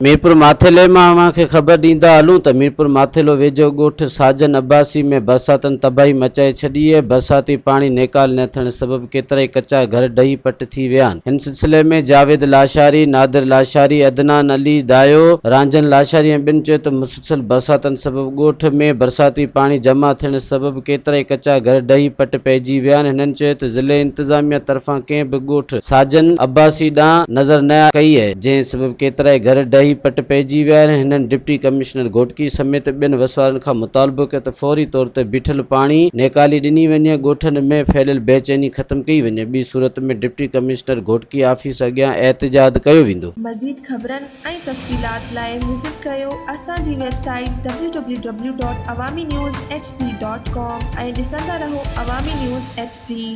ميرپور ماٿيلي مان اوهان کي خبر ڏيندا هلون ته ميرپور ماٿيلو ويجهو ڳوٺ ساجن عباسي ۾ برساتن تباهي مچائي ڇڏي اهي، برساتي پاڻي نيڪال نه ٿيڻ سبب ڪيترائي ڪچا گهر ڊهي پٽ ٿي ويا آهن. هن سلسلي ۾ جاويد لاشاري، نادر لاشاري، عدنان علي دايو، رانجهن لاشاري ۽ ٻين چيو ته مسلسل برساتن سبب ڳوٺ ۾ برساتي پاڻي جمع ٿيڻ سبب ڪيترائي ڪچا گهر ڊهي پٽ پئجي ويا آهن، هنن چيو ته ضلعي انتظاميا طرفان ڪنهن به ڳوٺ ساجن عباسي ڏانهن نظر نه ڪئي اهي. جنهن سبب ڪيترائي گهر ڊهي پٽ پئجي ويا آهن، هنن ڊپٽي ڪمشنر گهوٽڪي سميت ٻين وسوارن کان مطالبو ڪيو ته فوري طور تي بيٺل پاڻي نيڪالي ڏني وڃي، ڳوٺن ۾ ڦهليل بيچيني ختم ڪئي وڃي، ٻي صورت ۾ ڊپٽي ڪمشنر گهوٽڪي آفيس اڳيان احتجاج ڪيو ويندو. مزيد خبرن ۽ تفصيلات لاء وزٽ ڪريو اسان جي website W W W dot Awami news H D dot com ۽ ڏسندا رهو عوامي نيوز ايڇ ڊي.